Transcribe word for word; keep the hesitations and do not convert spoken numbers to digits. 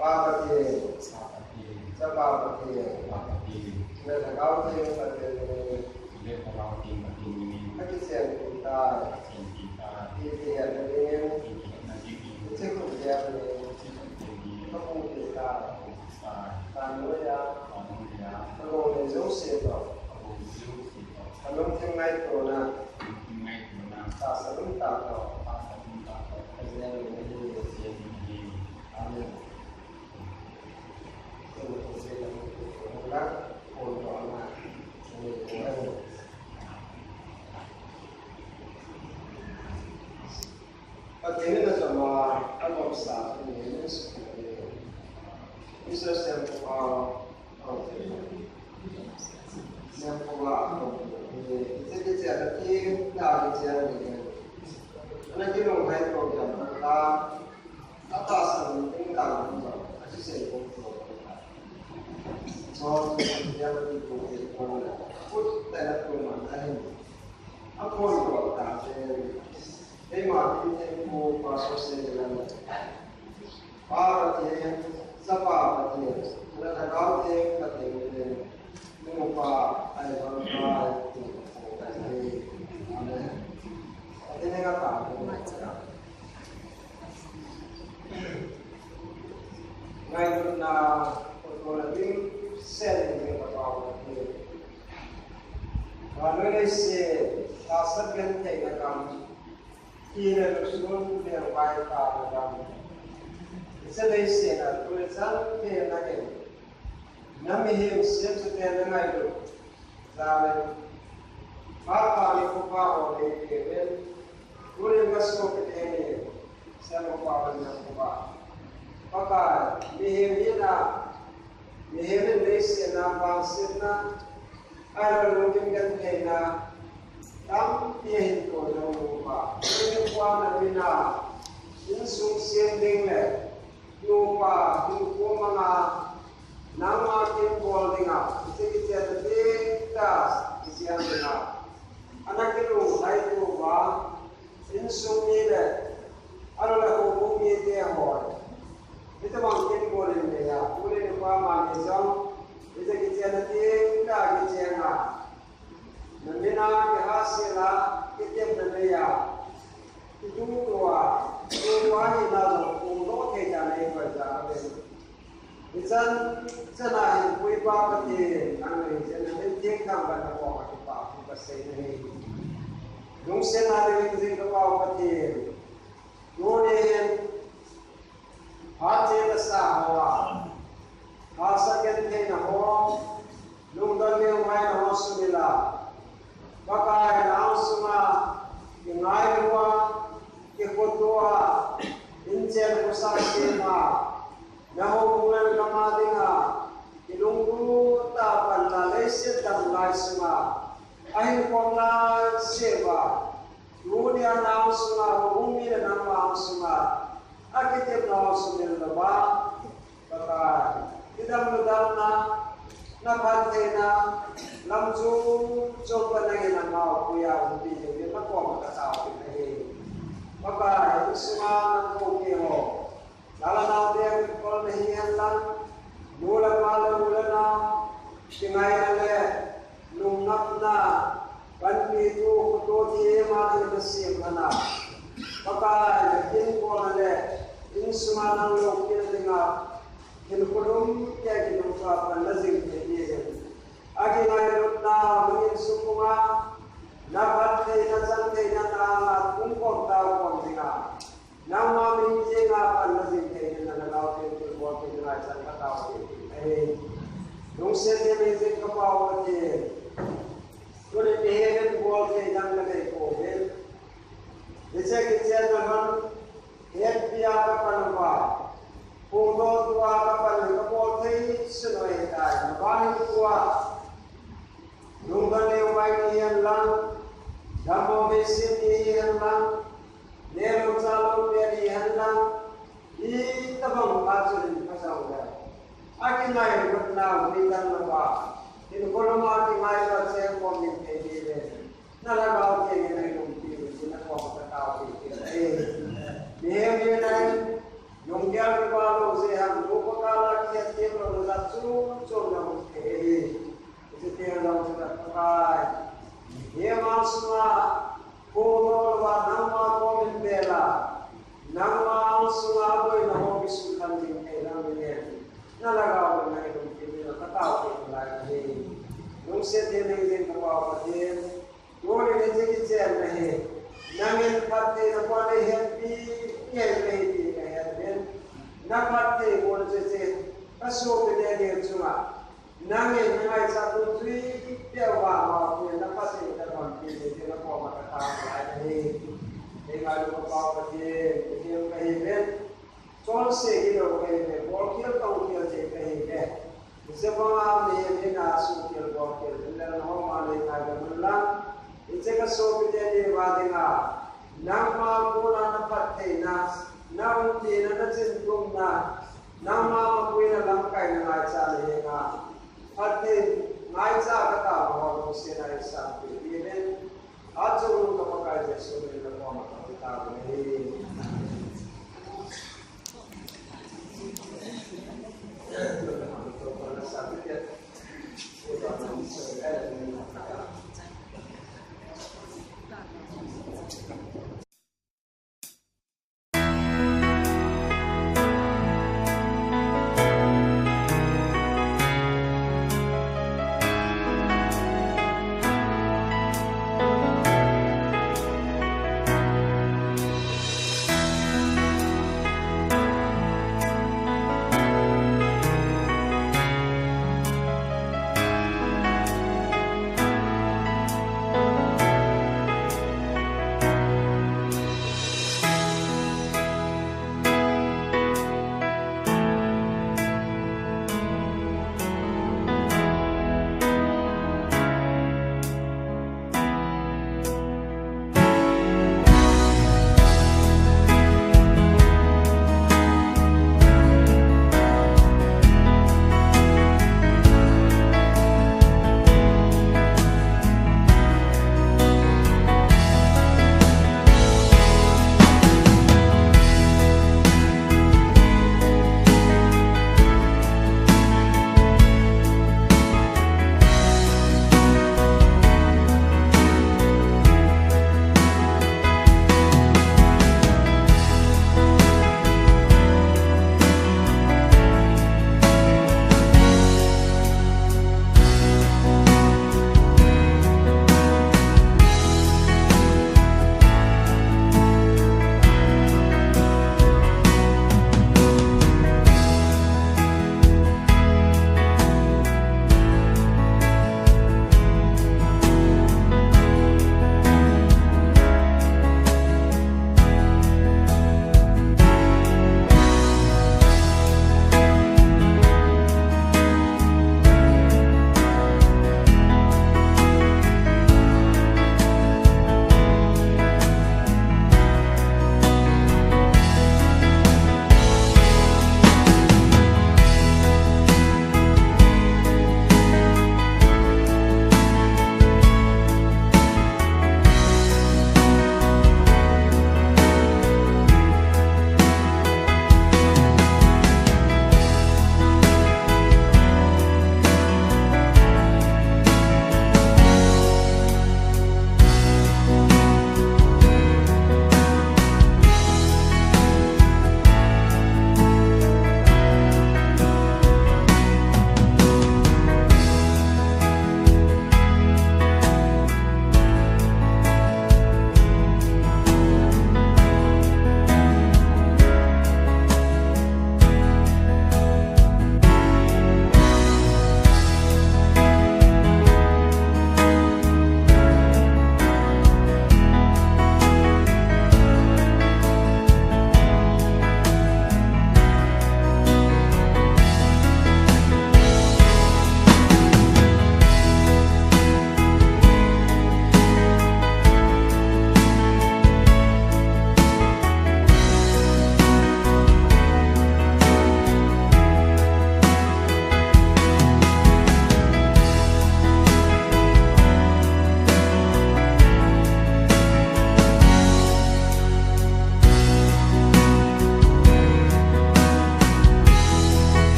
Pa Pathen, Sa Pathen, Chapa Pathen, Chapa Pathen, le Lhagao Theng Pathen, le Lhagao Theng Pathen, akichen peh tai, akichen peh tai, ti kihetna dingin, ti kihetna dingin, hiche khut gel hi, hiche khut gel hi, kabol peh tai, kabol peh tai, vannoi a, vannoi a, kagou nei jouse toh, kagou nei jouse toh, kalungthim ngaitona, kalungthim ngaitona, tahsa lum tah toh, tahsa lum tah Pathen in achama, alomsa, amen. Mister Semkhupa, okay. Semkhupa, okay. Hiche kichen a ti, ta kichen a ni. Ana kilunglhai to jong ta. Atahsan ding dan jong, asei sei bou to. So, ya ti ko ko. Put ta na ko man ta hin. Aphondoh tah te. Keima Thengpu Pastor Seilan. Pa Pathen, Chapa Pathen, Lhagao Theng Pathen le, Nupa Ahilouleh Pai Pathen. Amen. Pathen henga pa. Ngailutna, kotona ding, sen ding, Pathen. Vannoi leiset, tahsa gentheina gam, thina lungsun, lengvai tana gam. Hiche leiset a, tuni chan thei na gei. Na mihem semsate na ngailut jal in. Phat pha nikho pha ho nei peh uvin. Tuni ka sopi te ni. Semkhupa, Semkhupa. Pakai, mihem hina, mihem in leiset a vangsetna, ahilouleh lungkim gentheina tampi ahin toh jong uva. Tuni nikho a na min a, insung sem ding le, nupa, hinkho manga, nangma kin bol dinga, hiche kichen a ding tah, hiche a dinga. Ana kilunglhai to uva, insung mi le, ahilou le houbung mite ho. Hitobang kin bol in le ya, tuni nikho a mani jong, hiche kichen a ding tah kichen a. Na min a kihahsel a, kitepna nei a, kituhto a, tupa hina jong phongdoh thei dan nei koi ja ka ve. Hichan, chan a hin Puipa Pathen, nang nei chen a min theng thang ban na koma kipa thu ka sei na hi. Lungset na ding jing ka Pau Pathen. Tuni hin, phat chesa ho a, tahsa gentheina ho, lungdon lengvaina ho sumil a, Pakai nang sunga, kingailu a, kikhoto a, inchen khosah sem a, na houbung le na gam a dinga, kilunglut tah a pan a leiset dang lai sunga, ahin khom lai sem a, Tuni a nang sunga, houbung mi le nangma sunga, akitepna ho sumil louva, Pakai, kidang lou dan na, na phattheina, lam chom chom pa nangin amaho puiya umpi jing in na koma ka tao kit ahi. Pakai, insung a nang koupi ho, Lal le nao te kikolna hihen lang, nu le pa le u le nao, kingaina le lungnatna, panpi tu khoto thei ma ding na sem lhon a. Pakai, na kin bolna le, insung a nang loupina dinga, hinkho lum kei a kilungtoh a pan na jing thei ding. Akingailutna, na insung a, na phattheina, na chang theina, na anga, hung kom tao kom dinga. Nangma min jenga pan na jing thei na na lau thei thil bol thei na chan ka tao thei thei. Ahi. Lungset thei me jing ka Pau Pathen. Tuni mihem in bol thei nang na nei pouvin. Hiche kichen na man. Hetpia ka pan uva. Phongdoh tua ka pan ka bol thei sunoi tai. Na bani tua. Lungdon lengvai ni hen lang, dammo beiset ni hen lang, nelou chalou pet ni hen lang, itobang phat chun in pha jong le. Akingailutna u hidan louva, hinkho lama kingailut a cheng khom ding thei ding le. Na Lhagao Theng in nei umpi u, na koma ka tao kit e. Mihem hi nang, lunggel kipa lou jeh ham, nu pa kal a kihethem louna jat chom chom na um thei e. Hiche teng jong chu ka Pakai. Mihem angsunga, phongdoh louva nangma komin bel a, nangma angsunga boina ho kisun khan ding thei nang mihem. Na Lhagao in nei umpi u, ka tao kit lai ahi. Lungset thei me jing ka Pau Pathen. Tuni hiche kichenna hi, nangin phattheina bol nei hetpi, nei hetpi, nei hetpi. Na phatthei bol cheche, ka sopi te ding chunga. Nangin na ngaichat u tui pia uva ma pu na phatthei ka bol pi te na koma ka tao lai ahi. Ngailu ka Pa Pathen, Pathen kahiuve. Chonse hilou kahiuve, bolkhel tongkhel thei kahiuve. Hiche banga mihem hina suhkhel bolkhel thei le nangma neingaidam un lang. Hiche ka sopite dinga dinga, nangma kona na phattheina, na umtina, na chingtumna, nangma mapuina lamkaina ngaichat nahenga, phatthei ngaichat katao ho jouse na eisanpeh diuvin, achung ka Pakai Jesu min a koma kathum tauvin ahi.